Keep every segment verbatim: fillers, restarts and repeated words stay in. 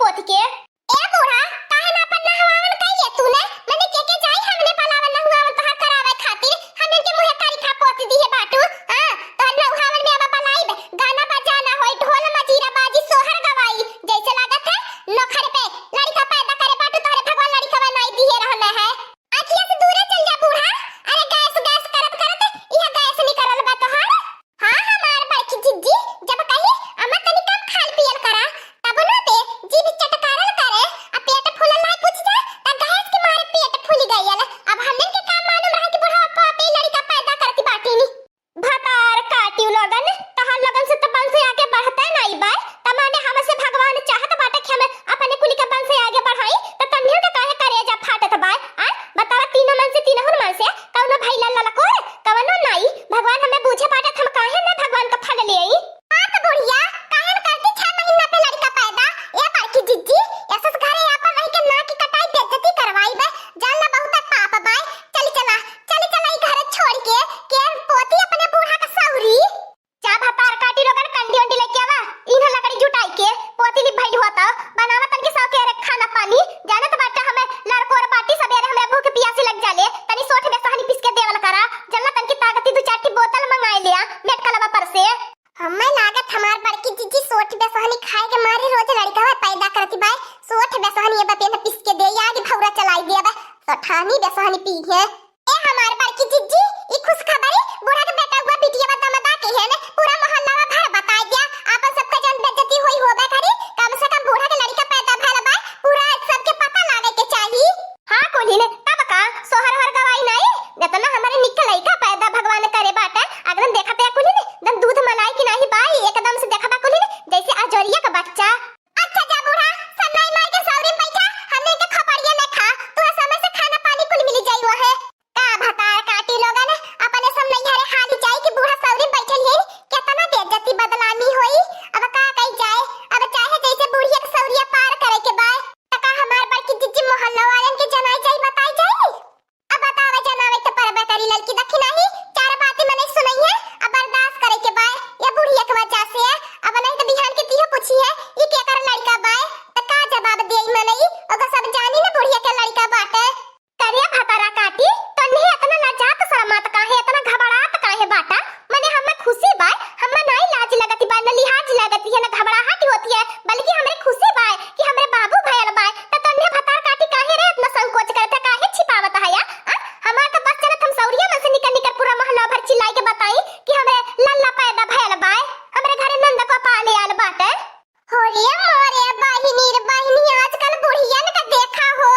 पोत के। ए बूढ़ा, काहे ना अपन नहवावन कइले तूने? मने के के जाई हमने बलावन नहवावन तोहार करावे खातिर? हमन के मुँहे करिखा पोत दिहे बाटू। हाँ, तोहर नहवावन में अब बलाइब, गाना बजाना होई, ढोल मजीरा बाजी, सोहर गवाई। जैसे लागत है नोखर पे लड़िका पैदा करे बाटू, तोहरे भगवान लड़िकवा नाई दिहे रहने है। अखिया से दूरे चल जा बूढ़ा। अरे गैस गैस करत करत इहा गैस निकलल बा तोहार। हाँ हमार बड़की जिज्जी, जब कही अम्मा तनी कम खाल पियल करा, तब न ते जीभ चटकारल करे, आ पेट फूलल है कुछ जा, त गैस के मारे पेट फूल गयल। अब हमन के का मालूम रहा कि बुढ़ापा पे लड़िका पैदा करती बाटी नी। भतार काटियो लोगन, तहार लोगन से त वंश आगे बढ़ते नाई बाय, त माने हमसे भगवान चाहत बाटे कि हम अपने कुल के वंश आगे बढ़ाई, त तन्नियो के काहे करेजा फाटत बाय? आ बतावा, तीनों मन से, तीनों मन से कौनो भइला ललकोर कवनो नाई। भगवान हमें बूझे बाटे, हम काहे ना भगवान का फल ले आई? हाँ त बुढ़िया, काहे न करती छह महीना पे लड़का पैदा? ए बड़की जिज्जी, ऐसे घरे आपन रह के ना की कटाई बेइज्जती करवाई बे, जान ला बहुत पाप बाय। चल चला, चल चला ई घर छोड़ के, के पोती अपने बूढ़ा का सौरी। जा भतार काटी लोगन, कंडी उंडी लेके आवा, इन्ह लकड़ी जुटाई के पोती लिप भइल होता, बनावा तनके सौ के रे खाना पानी। जानत बाटे हमें लड़कोर बाटी, सबेरे हमें भूख पियासी लग जाले, तनी सोठ बेसहनी पीस के देवल करा, जल्ला तनकी ताकती दू चार ठी बोतल मंगाए लिया मेटकलवा पर से। हमें लागत हमार बड़की जिज्जी सोठ बेसहनी खाए के मारे रोज लड़का पैदा करती बाय, सोठ बेसहनी अब पेन पीस के दे, आगे भौरा चलाई दे अब, सोठानी बेसहनी पी है। ए हमार बड़की जिज्जी, ई खुशखबरी बूढ़ा के बेटा हुआ बिटिया बा दमदा के है ने, पूरा मोहल्ला में भर बताई दिया, आपन सबके जन बेइज्जती होई होबे करी, कम से कम बूढ़ा के लड़का पैदा भइल बा, पूरा सबके पता लागे के चाही। हाँ कोलिन, तब का सोहर हर गवाई नाई, जतना हमारे निक लइका पैदा भगवान करे बाटे, अगरम देखत या कोलिन, दम दूध मलाई कि नाही बाई, एकदम से देखबा कोलिन, जैसे अजोरिया का बच्चा। अच्छा जा बूढ़ा, सन्नाई मार के सौरी में बैठा, हमने के खपड़िया में खा, तू समय से खाना पानी कुल मिली जाई हुआ है। का भतार काटी लोगन, अपने सब नैहरे हाली जाई कि बूढ़ा सौरी में बैठल है, केतना बेइज्जती बदनामी होई। अब का कही जाए, अब चाहे जैसे बूढ़िया के सौरिया पार करे के बाय, त का हमार बड़की जिज्जी मोहल्ला वालन के जनाई जाई, बताई जाई? अब बतावे जनावे त परबे करी ललकी दखिनाही, चार बात मनई सुनई है, अब बर्दाश्त करे के बाय, या बुढ़िया के वजह से है, अब नहीं त बिहान के तिहो पूछी है, ई केकर लड़का बाय, त का जवाब देई मनई, ओकर सब जानी न बुढ़िया के लड़का बाटे। करिया भतारा काटी, तन्ने इतना लजात शरमात काहे, इतना घबरात काहे बाटा? मने हमें खुशी बाय, हमें नाई लाज लगती बाय, न लिहाज लगती है, न घबराहट होती है, बल्कि हमरे खुशी बाय कि हमरे बाबू भयल बाय, त तन्ने भतार काटी काहे रे इतना संकोच करत है, काहे छिपावत है या? आ? हमार त बस चलत हम सौरिया में से निकल निकल पूरा मोहल्ला भर चिल्लाई के बताई कि हमरे लल्ला पैदा भयल बाय, हमरे घरे नंद को पाले आल बाटे। हो रे मोरे बहिनी रे बहिनी, आजकल बुढ़ियन का देखा हो,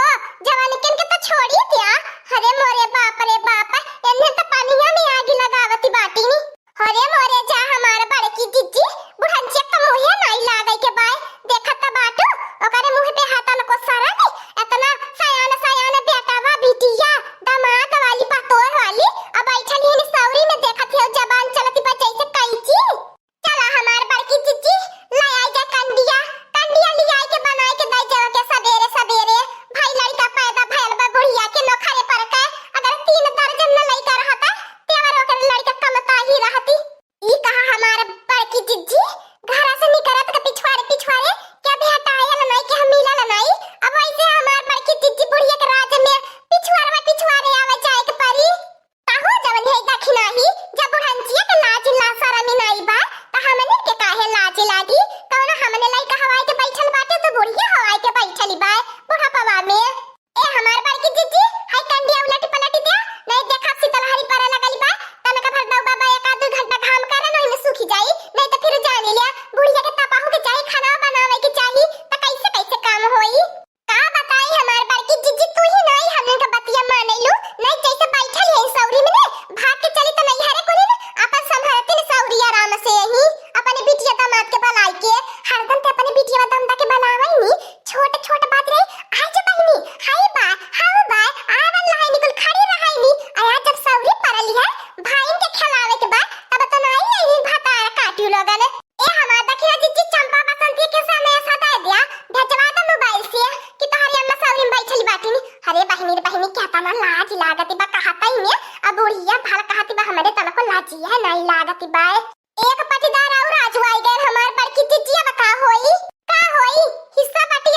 जवानकन के तो छोड़ी दिया। अरे मोरे बाप रे बाप, एन्हे तो पनिया में आगी लगावती बाटी नी। अरे मोरे जा हमार बड़की जिज्जी, बुढ़ंचिया के मुँहे नाई लागे के बाय। देखत त बाटू, ओकरे मुँह पे हाथन को सरक, एतना सयान सयान बेटावा, बिटिया, दामाद वाली, पतोह वाली, अब बैठल ही सौरी में देखत हो, जबान चलती बा जैसे कैंची। चला हमार बड़की जिज्जी, ले आई जा कंडिया, कंडिया ले आई के बनाई के दई जावा के सबेरे सबेरे। भाई लड़का पैदा भयल बा बुढ़िया के नोखरे पर के, अगर तीन दर्जन न लड़का रहता, तेवर ओकर लड़का कमता ही रहती। ई कहा हमार बड़की जिज्जी, घरा से निकरत के पिछुआरे पिछुआरे, के भी हटायल नाई, के हम मिलल नाई। अब वैसे हमार बड़की जिज्जी बुढ़िया के राज में पिछुआरवा पिछुआरे आवे जाए के परी। काहो जवन है दखिनाही, जब बुढ़ंचिया के लाज ला शरम नाई बा, त हमने के काहे लाज लागी? कौनो हमने लइका हवाई के बैठल बाटे, त बुढ़िया हवाई के बैठल बा बुढ़ापवा में। ए हमार बड़की जिज्जी, हाय कंडिया उलट पलट दे, नहीं देखा शीतलहरी पड़े लगल बा, तनका भर दउबा बा, एक आध दू घंटा घाम करे, नहीं में सूखी जाई, नहीं त फिर जानी लिया, बुढ़िया के तपाहू के चाही, खाना बनावे के चाही, त कैसे कैसे काम होई? का बताई हमार बड़की जिज्जी, तू ही नाई हमने के बतिया माने लू, नाई जैसे बैठल है सौरी में ने, भाग के चली त नैहरे कोनी ने, अपन संभरती ने सौरी आराम से यही, अपने बिटिया दामाद के बलाई के, हरदम ते अपने बिटिया दामाद के बलावे नी, छोट छोट बात रे, आई जो बहिनी, हाय बा, हाउ बा, आवल रहे निकुल खड़ी रहे नी, आया जब सौरी परली है, भाईन के खिलावे के बा, तब तो नाई यही भतार काटियो लोगन। ए हमार दखिया जिज्जी चंपा बसंती के सामने सदा दिया, भेजवा दे मोबाइल से कि तोहरी अम्मा सौरी में बैठल बाटी नी। अरे बहिनी रे बहिनी, क्या तना लाज लागती बा कहता ही ने, अब बुढ़िया भल कहती बा, हमरे तनको लाजिया नहीं लागती बा। एक पटीदार और आजू आई गए हमार बड़की जिज्जी, अब का होई, का होई, हिस्सा बटी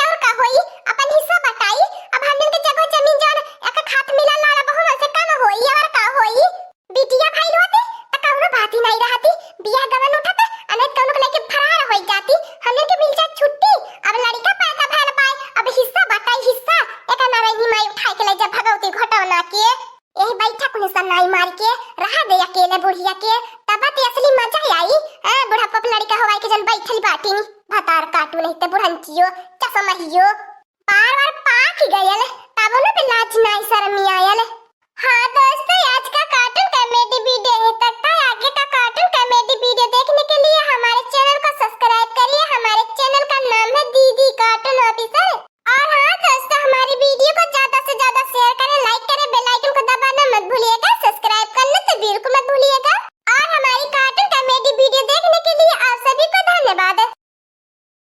नाई मार के रहा दे अकेले बुढ़िया के, तब ते असली मजा आई। हाँ, बुढ़ापा पे लड़का हवाई के जन बैठल बाटी नी, भतार काटू नहीं ते बुढ़ंचियो, चश्महियो। बार बार पाक गयल, तब न पे लाज नाई शर्म आयल।